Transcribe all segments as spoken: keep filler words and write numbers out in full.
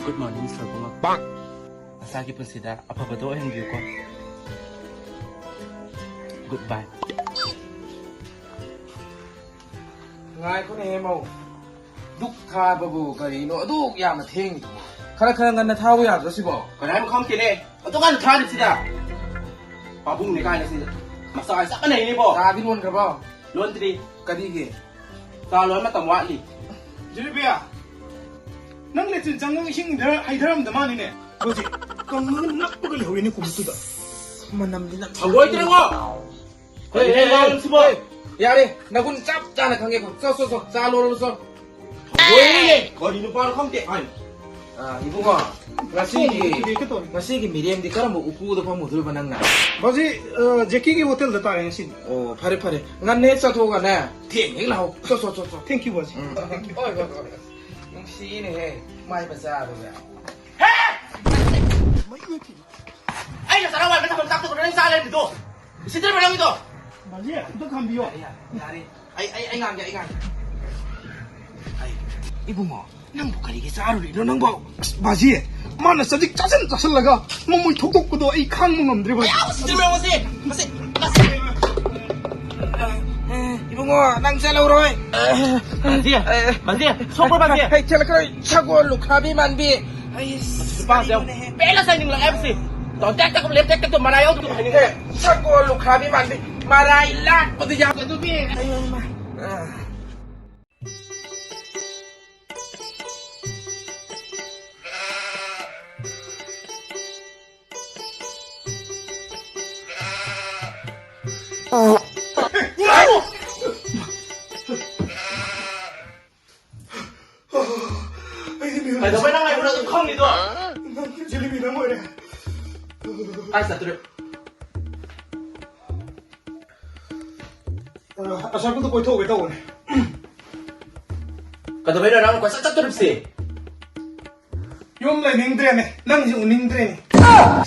Good morning, ꯁꯣꯔꯕꯨꯡꯉꯣ꯫ ꯅꯁꯥꯒꯤ ꯄꯨꯟꯁꯤꯗ ꯑꯐꯕꯗꯣ ꯑꯣꯏꯍꯟꯕꯤꯌꯨꯀꯣ꯫ Good bye꯫ ꯉꯥꯏꯈꯣꯅꯦꯍꯦ, ꯃꯧ꯫ ꯗꯨꯛ ꯊꯥꯕꯕꯨ ꯀꯔꯤꯅꯣ ꯑꯗꯨꯛ ꯌꯥꯝꯅ ꯊꯦꯡꯉꯤꯗꯨꯕꯨ? ꯈꯔ ꯈꯔ ꯉꯟꯅ ꯊꯥꯕ ꯌꯥꯗ꯭ꯔꯣ ꯁꯤꯕꯣ? ꯀꯅꯥꯅꯣ ꯈꯪꯗꯦꯅꯦ꯫ ꯑꯗꯨꯛ ꯉꯟꯅ ꯊꯥꯔꯤꯕꯁꯤꯗ꯫ ꯄꯥꯕꯨꯡꯅꯦ ꯀꯥꯏꯅ ꯁꯤꯗ꯫ ꯃꯆꯥ ꯆꯞ ꯃꯥꯟꯅꯩꯅꯦꯕꯣ꯫ ꯆꯥꯗꯤ ꯂꯣꯟꯈ꯭ꯔꯕꯣ? ꯂꯣꯟꯗ꯭ꯔꯤ꯫ ꯀꯔꯤꯒꯤ? ꯆꯥ ꯂꯣꯟ ꯃꯇꯝ ꯋꯥꯠꯂꯤ꯫ ꯖꯤꯂꯤꯕꯤꯌꯥ, ꯅꯪ ꯂꯦꯇ꯭ꯔꯤꯟ ꯆꯪꯉꯒ ꯏꯁꯤꯡ ꯍꯩꯊꯔ-, ꯍꯩꯊꯔꯝꯗ ꯃꯥꯅꯤꯅꯦ꯫ ꯍꯧꯖꯤꯛ ꯀꯪꯉꯒ ꯅꯞꯄꯒ ꯂꯩꯍꯧꯔꯤꯅꯦ ꯀꯨꯝꯃꯨꯠꯇꯨꯗ꯫ ꯃꯅꯝꯗꯤ ꯅꯝꯊꯤ꯫ ꯍꯪꯒꯣꯏꯗ꯭ꯔꯦꯉꯣ꯫ ꯍꯣꯏ, ꯀꯔꯤꯅꯣ ꯍꯣꯏ, ꯅꯪ ꯁꯤꯕꯣ? ꯍꯣꯏ꯫ ꯌꯥꯔꯦ, ꯅꯒꯨꯟ ꯆꯞ ꯆꯥꯅ ꯈꯪꯉꯦꯀꯣ꯫ ꯆꯣ, ꯆꯣ, ꯆꯣ, ꯆꯥ ꯂꯣꯜꯂꯨ ꯆꯣ꯫ ꯍꯪꯒꯣꯏꯔꯦꯅꯦ꯫ ꯀꯔꯤ ꯅꯨꯄꯥꯅꯣ ꯈꯪꯗꯦ꯫ ꯑꯥꯏ꯫ ꯑꯥ, ꯏꯕꯨꯡꯉꯣ, ꯉꯁꯤꯒꯤ, ꯀꯩꯗꯧꯔꯦ? ꯉꯁꯤꯒꯤ ꯃꯤꯔꯦꯝꯗꯤ ꯀꯔꯝꯕ ꯎꯀꯨꯗ ꯐꯝꯃꯨꯗꯣꯔꯤꯕ ꯅꯪꯅ? ꯕꯥꯖꯤ, ꯑ, ꯖꯦꯀꯤꯒꯤ ꯍꯣꯇꯦꯜꯗ ꯇꯥꯔꯦ ꯉꯁꯤꯗꯤ꯫ ꯑꯣ, ꯐꯔꯦ, ꯐꯔꯦ꯫ ꯉꯟꯅ ꯍꯦꯛ ꯆꯠꯊꯣꯛꯑꯒꯅꯦ, ꯊꯦꯡꯅ ꯍꯦꯛ ꯂꯥꯛꯍꯧ꯫ ꯆꯣ, ꯆꯣ, ꯆꯣ, ꯆꯣ꯫ Thank you, ꯕꯥꯖꯤ꯫ ꯎꯝ꯫ ꯍꯣꯏ, ꯍꯣꯏ, ꯍꯣꯏ꯫ ꯅꯨꯡꯁꯤꯅꯦꯍꯦ, ꯃꯥꯏ ꯃꯆꯥꯗꯨꯒ꯫ ꯍꯦ! ꯑꯩꯅ ꯆꯔꯥ ꯋꯥꯟꯕ ꯊꯝꯐꯝ ꯆꯥꯛꯇꯣ ꯅꯪ ꯆꯥ ꯂꯩꯔꯝꯃꯤꯗꯣ꯫ ꯎꯁꯤꯠꯇ꯭ꯔꯤꯕ ꯅꯪꯒꯤꯗꯣ? ꯕꯥꯖꯤ, ꯑꯝꯇ ꯈꯥꯝꯕꯤꯌꯣ꯫ ꯌꯥꯔꯦ, ꯌꯥꯔꯦ, ꯌꯥꯔꯦ꯫ ꯑꯩ, ꯑꯩ, ꯑꯩ ꯉꯥꯡꯒꯦ, ꯑꯩ ꯉꯥꯡꯒꯦ꯫ ꯑꯩ, ꯏꯕꯨꯡꯉꯣ, ꯅꯪꯕꯨ ꯀꯔꯤꯒꯤ ꯆꯥꯔꯨꯔꯤꯅꯣ ꯅꯪꯕꯣ? ꯑꯁ, ꯕꯥꯖꯤ, ꯃꯥꯅ ꯆꯖꯤꯛ ꯆꯥꯁꯤꯟ ꯆꯥꯁꯤꯜꯂꯒ ꯃꯃꯣꯏ ꯊꯣꯛꯇꯣꯛꯄꯗꯣ ꯑꯩ ꯈꯥꯡꯕ ꯉꯝꯗ꯭ꯔꯦ, ꯕꯥꯖꯤ꯫ ꯑꯌꯥ, ꯎꯁꯤꯠꯇ꯭ꯔꯤꯕ ꯃꯁꯤ, ꯃꯁꯤ, ꯃꯁꯤ꯫ ꯏꯕꯨꯡꯉꯣ, ꯅꯪ ꯆꯠꯍꯧꯔꯣꯏ꯫ ꯕꯥꯖꯤ, ꯕꯥꯖꯤ, ꯁꯣꯛꯄ꯭ꯔꯣ, ꯕꯥꯖꯤ? ꯍꯩ, ꯆꯠꯂꯛꯈ꯭ꯔꯣꯏ, ꯁꯒꯣꯜ ꯂꯨꯈ꯭ꯔꯥꯕꯤ ꯃꯥꯟꯕꯤ꯫ ꯑꯩ ꯅꯨꯄꯥꯁꯦ ꯌꯥꯝ ꯄꯦꯜꯂ ꯆꯥꯏꯅꯤꯡꯂꯛꯑꯦ ꯃꯁꯤ꯫ ꯇꯣꯟ ꯇꯦꯛ ꯇꯦꯛ ꯂꯦꯞ ꯇꯦꯛ ꯇꯦꯛ ꯇꯣ ꯃꯔꯥꯏ ꯌꯥꯎꯗ꯭ꯔꯣ ꯍꯥꯏꯅꯤꯡꯉꯦ꯫ ꯁꯒꯣꯜ ꯂꯨꯈ꯭ꯔꯥꯕꯤ ꯃꯥꯟꯕꯤ꯫ ꯃꯔꯥꯏ ꯂꯥꯛꯄꯗꯤ ꯌꯥꯗꯕꯤ꯫ ꯑꯩ, ꯑꯩ, ꯃꯥ꯫ ꯑꯩꯗꯤ ꯃꯤꯍꯨꯟ ꯀꯩꯗꯧꯕꯩ ꯅꯪ ꯂꯩꯕꯅꯣ ꯑꯗꯨꯝ ꯈꯪꯉꯤꯗꯣ? ꯅꯪ ꯖꯤꯂꯤꯕꯤ ꯅꯪ ꯑꯣꯏꯔꯦ꯫ ꯀꯥꯏ ꯆꯠꯇꯣꯔꯤꯕ? ꯑ, ꯑꯁ꯭ꯋꯥꯏꯐꯥꯎꯗ ꯀꯣꯏꯊꯣꯛꯎꯒꯦ ꯇꯧꯕꯅꯦ꯫ ꯀꯩꯗꯧꯕꯩꯅꯣ ꯅꯪꯅ ꯀꯣꯏꯆꯠ ꯆꯠꯇꯣꯔꯤꯕꯁꯦ? ꯌꯨꯝ ꯂꯩꯅꯤꯡꯗ꯭ꯔꯦꯅꯦ, ꯅꯪꯁꯦ ꯎꯅꯤꯡꯗ꯭ꯔꯦꯅꯦ꯫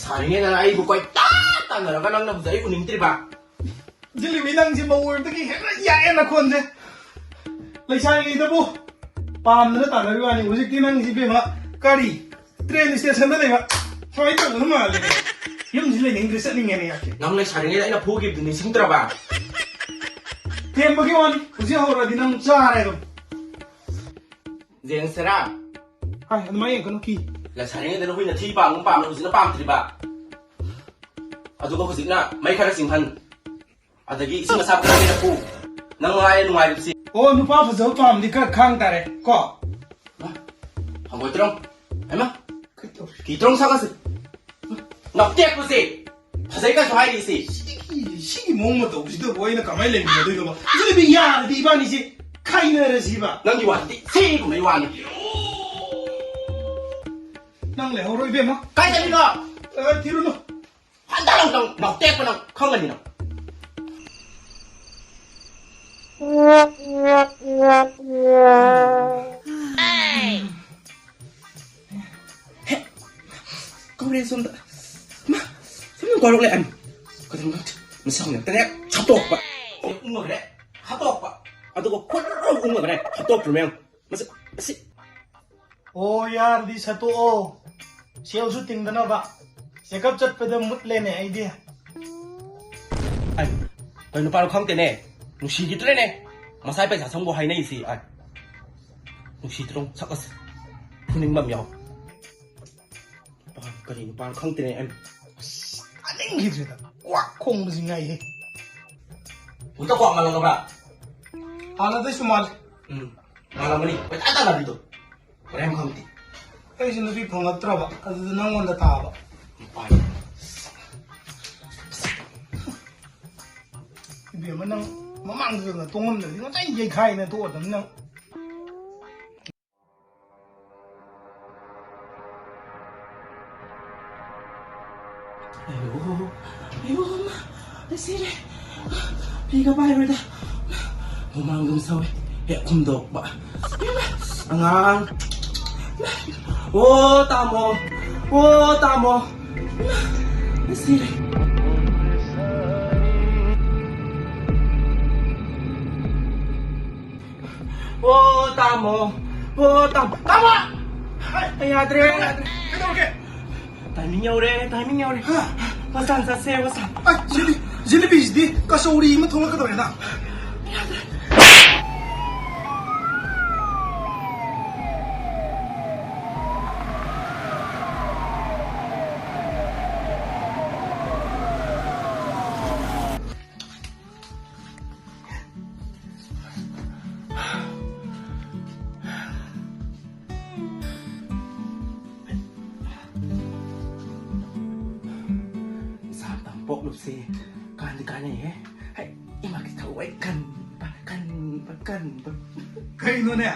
ꯁꯥꯔꯤꯉꯩꯗ ꯑꯩꯕꯨ ꯀꯣꯏꯇꯥꯟ ꯇꯥꯟꯅꯔꯒ ꯅꯪꯅ ꯍꯧꯖꯤꯛ ꯑꯩ ꯎꯅꯤꯡꯗ꯭ꯔꯤꯕ? ꯖꯤꯂꯤꯕꯤ, ꯅꯪꯁꯦ ꯃꯧ ꯑꯣꯏꯕꯗꯒꯤ ꯍꯦꯟꯅ ꯌꯥꯛꯑꯦ ꯅꯈꯣꯟꯁꯦ꯫ ꯂꯩꯁꯥꯔꯤꯉꯩꯗꯕꯨ ꯄꯥꯝꯗꯅ ꯇꯥꯟꯅꯕꯒꯤ ꯋꯥꯅꯤ, ꯍꯧꯖꯤꯛꯇꯤ ꯅꯪꯁꯤ ꯏꯕꯦꯝꯃ ꯀꯔꯤ? ꯇ꯭ꯔꯦꯟ ꯁ꯭ꯇꯦꯁꯟꯗ ꯂꯩꯕ ꯁꯨꯃꯥꯏꯅ ꯇꯧꯗꯧ ꯃꯥꯜꯂꯦ꯫ ꯌꯨꯝꯁꯤ ꯂꯩꯅꯤꯡꯗ꯭ꯔꯦ, ꯆꯠꯅꯤꯡꯉꯦꯅꯦ ꯌꯥꯛꯀꯦ꯫ ꯅꯪ ꯂꯩꯁꯥꯔꯤꯉꯩꯗ ꯑꯩꯅ ꯐꯨꯈꯤꯕꯗꯨ ꯅꯤꯡꯁꯤꯡꯗ꯭ꯔꯕ? ꯊꯦꯝꯕꯒꯤ ꯋꯥꯅꯤ, ꯍꯧꯖꯤꯛ ꯍꯧꯔꯗꯤ ꯅꯪ ꯆꯥꯔꯦ ꯑꯗꯨꯝ꯫ ꯖꯦꯡꯁꯦꯔꯥ? ꯍꯥꯏ, ꯑꯗꯨꯃꯥꯏꯅ ꯌꯦꯡꯀꯅꯨ, ꯀꯤ꯫ ꯂꯩꯁꯥꯔꯤꯉꯩꯗꯅ ꯍꯨꯏꯅ ꯊꯤ ꯄꯥꯝꯒꯨꯝ ꯄꯥꯝꯅ ꯍꯧꯖꯤꯛꯅ ꯄꯥꯝꯗ꯭ꯔꯤꯕ? ꯑꯗꯨꯒ ꯍꯧꯖꯤꯛꯅ ꯃꯩ ꯈꯔ ꯆꯤꯡꯍꯟ, ꯑꯗꯒꯤ ꯏꯁꯤꯡ ꯑꯁꯥꯕ ꯈꯔ ꯂꯩꯔꯛꯎ꯫ ꯅꯪ ꯃꯉꯥꯏꯔꯦ ꯅꯨꯡꯉꯥꯏꯕꯁꯤ꯫ ꯑꯣ, ꯅꯨꯄꯥ ꯐꯖꯕ ꯄꯥꯝꯗꯤ ꯈꯔ ꯈꯥꯡ ꯇꯥꯔꯦ ꯀꯣ꯫ ꯍꯪꯒꯣꯏꯇ꯭ꯔꯣ? ꯍꯩꯃꯥ! ꯀꯩꯗꯧꯔꯦ? ꯀꯤꯗ꯭ꯔꯣ ꯁꯥꯒꯠꯁꯦ? ꯅꯞꯇꯦꯛꯄꯁꯦ! ꯐꯖꯩ ꯀꯥꯏꯁꯨ ꯍꯥꯏꯔꯤꯁꯤ꯫ ꯁꯤꯒꯤ, ꯁꯤꯒꯤ ꯃꯑꯣꯡ ꯃꯇꯧꯁꯤꯗꯕꯨ ꯑꯩꯅ ꯀꯃꯥꯏꯅ ꯂꯩꯃꯤꯟꯅꯗꯣꯏꯅꯣꯕ? ꯁꯤꯗꯤ ꯌꯥꯔꯗꯤ ꯏꯕꯥꯅꯤꯁꯦ ꯈꯥꯏꯅꯔꯁꯤꯕ꯫ ꯅꯪꯒꯤ ꯋꯥꯁꯤꯗꯤ ꯁꯤꯒꯨꯝꯕꯩ ꯋꯥꯅꯤ꯫ ꯅꯪ ꯂꯩꯍꯧꯔꯣ, ꯏꯕꯦꯝꯃ꯫ ꯀꯥꯏ ꯆꯠꯂꯤꯅꯣ? ꯑ, ꯊꯤꯔꯨꯅꯨ꯫ ꯍꯟꯗꯛ ꯅꯪ, ꯅꯪ ꯅꯥꯎꯇꯦꯛꯄ ꯅꯪ ꯈꯪꯒꯅꯤ ꯅꯪ꯫ ꯍꯦ, ꯀꯧꯔꯦ ꯁꯣꯝꯗ꯫ ꯃꯥ, ꯁꯣꯝꯗ ꯀꯧꯔꯛꯂꯦ꯫ ꯑꯩ ꯀꯩꯗꯧꯅꯣ? ꯃꯁꯛ ꯅꯠꯇꯅ ꯍꯦꯛ ꯍꯥꯠꯇꯣꯛꯄ꯫ ꯍꯦꯛ ꯎꯪꯉꯒꯅꯦ ꯍꯥꯠꯇꯣꯛꯄ꯫ ꯑꯗꯨꯒ ꯈꯨꯔꯨ ꯎꯪꯉꯒꯅꯦ ꯍꯥꯠꯇꯣꯛꯄ ꯃꯌꯥꯝ꯫ ꯃꯁꯛ ꯑꯁꯤ ꯑꯣ, ꯌꯥꯔꯗꯤ ꯁꯠꯇꯣꯛꯑꯣ꯫ ꯁꯦꯜꯁꯨ ꯇꯤꯡꯗꯅꯕ꯫ ꯆꯦꯛꯑꯞ ꯆꯠꯄꯗ ꯃꯨꯠꯂꯦꯅꯦ ꯑꯩꯗꯤ꯫ ꯑꯩ, ꯀꯩ ꯅꯨꯄꯥꯅꯣ ꯈꯪꯗꯦꯅꯦ꯫ ꯅꯨꯡꯁꯤꯈꯤꯗ꯭ꯔꯦꯅꯦ꯫ ꯃꯁꯥꯏ ꯄꯩꯁꯥ ꯁꯪꯕꯨ ꯍꯥꯏꯅꯩꯁꯤ, ꯑꯩ꯫ ꯅꯨꯡꯁꯤꯗ꯭ꯔꯣ? ꯁꯛ ꯑꯁꯤ ꯐꯨꯅꯤꯡꯕ ꯑꯃ ꯌꯥꯎ꯫ ꯑ, ꯀꯔꯤ ꯅꯨꯄꯥꯅꯣ ꯈꯪꯗꯦꯅꯦ, ꯑꯩ꯫ ꯑꯁ, ꯇꯥꯅꯤꯡꯈꯤꯗ꯭ꯔꯦꯗ꯫ ꯀ꯭ꯋꯥꯛ ꯈꯣꯡꯕꯁꯤ ꯉꯥꯏꯍꯦ꯫ ꯍꯧꯖꯤꯛꯇ ꯀ꯭ꯋꯥꯛ ꯃꯥꯜꯂꯝꯃꯕ꯭ꯔꯥ? ꯍꯥꯟꯅꯗꯩꯁꯨ ꯃꯥꯜꯂꯦ꯫ ꯎꯝ, ꯃꯥꯜꯂꯝꯃꯅꯤ꯫ ꯀꯣꯏꯇꯥꯟ ꯇꯥꯟꯅꯕꯤꯗꯣ꯫ ꯃꯔꯝ ꯈꯪꯗꯦ꯫ ꯑꯩꯁꯨ ꯅꯨꯄꯤ ꯐꯪꯉꯛꯇ꯭ꯔꯕ, ꯑꯗꯨꯗ ꯅꯪꯉꯣꯟꯗ ꯇꯥꯕ꯫ ꯅꯨꯄꯥꯅꯤ꯫ ꯏꯕꯦꯝꯃ, ꯅꯪ ꯃꯃꯥꯡꯗꯨꯗ ꯇꯣꯡꯉꯝꯗ꯭ꯔꯗꯤ ꯉꯁꯥꯏ ꯌꯩꯈꯥꯏꯅ ꯇꯣꯛꯑꯗꯝꯅꯤ ꯅꯪ꯫ ꯑꯌꯣ, ꯑꯌꯣ, ꯃꯥ, ꯑꯩ ꯁꯤꯔꯦ꯫ ꯐꯤꯒ ꯄꯥꯏꯔꯣꯏꯗ꯫ ꯍꯨꯃꯥꯡ ꯑꯗꯨꯝ ꯁꯧꯋꯦ꯫ ꯍꯦꯛ ꯍꯨꯝꯗꯣꯛꯄ꯫ ꯑꯉꯥꯡ꯫ ꯑꯣ, ꯇꯥꯃꯣ꯫ ꯑꯣ, ꯇꯥꯃꯣ꯫ ꯑꯩ ꯁꯤꯔꯦ꯫ ꯑꯣ, ꯇꯥꯃꯣ꯫ ꯑꯣ, ꯇꯥꯃꯣ꯫ ꯇꯥꯃꯣ! ꯑꯩ ꯌꯥꯗ꯭ꯔꯦ, ꯌꯥꯗ꯭ꯔꯦ꯫ ꯀꯩꯗꯧꯔꯒꯦ? ꯇꯥꯏꯃꯤꯡ ꯌꯧꯔꯦ, ꯇꯥꯏꯃꯤꯡ ꯌꯧꯔꯦ꯫ ꯍꯥ? ꯋꯥꯁꯥꯟ ꯆꯠꯁꯦ, ꯋꯥꯁꯥꯟ꯫ ꯑ, ꯖꯤꯂꯤ-, ꯖꯤꯂꯤꯕꯤꯁꯤꯗꯤ ꯀꯆꯧꯔꯤ ꯑꯃ ꯊꯣꯛꯂꯛꯀꯗꯧꯔꯦꯗ꯫ ꯏꯆꯥ ꯑꯝꯇꯪ ꯄꯣꯛꯂꯨꯕꯁꯦ ꯀꯥꯟꯗꯤ ꯀꯥꯟꯅꯩꯍꯦ꯫ ꯍꯩ, ꯏꯃꯥꯒꯤ ꯊꯋꯥꯏ ꯀꯟꯕ, ꯀꯟꯕ, ꯀꯟꯕ꯫ ꯀꯩꯅꯣꯅꯦ?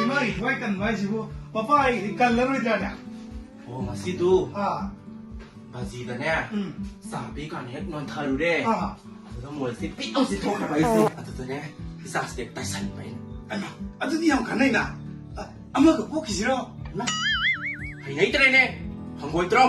ꯏꯃꯥꯒꯤ ꯊꯋꯥꯏ ꯀꯟꯕ ꯍꯥꯏꯁꯤꯕꯨ ꯄꯄꯥꯒꯤꯗꯤ ꯀꯜꯂꯔꯣꯏꯗ꯭ꯔꯥꯅꯦ? ꯑꯣ, ꯉꯁꯤꯗꯨ ꯑꯥ꯫ ꯕꯥꯖꯤꯗꯅꯦ, ꯎꯝ꯫ ꯆꯥ ꯄꯤꯀꯥꯟꯗ ꯍꯦꯛ ꯅꯣꯟꯊꯔꯨꯔꯦ꯫ ꯑꯥ꯫ ꯑꯗꯨꯗ ꯃꯣꯜꯁꯦ ꯄꯤꯛ ꯂꯥꯎꯁꯦ ꯊꯣꯛꯈ꯭ꯔꯕ ꯑꯩꯁꯦ꯫ ꯑꯗꯨꯗꯅꯦ, ꯏꯆꯥꯁꯦ ꯇꯥꯏꯁꯟꯕ ꯑꯩꯅ꯫ ꯑꯩꯃ, ꯑꯗꯨꯗꯤ ꯌꯥꯝ ꯀꯥꯟꯅꯩꯅ꯫ ꯑ, ꯑꯃꯒ ꯄꯣꯛꯈꯤꯁꯤꯔꯣ? ꯍꯩꯃ, ꯍꯩꯅꯩꯇ꯭ꯔꯦꯅꯦ, ꯍꯪꯒꯣꯏꯇ꯭ꯔꯣ?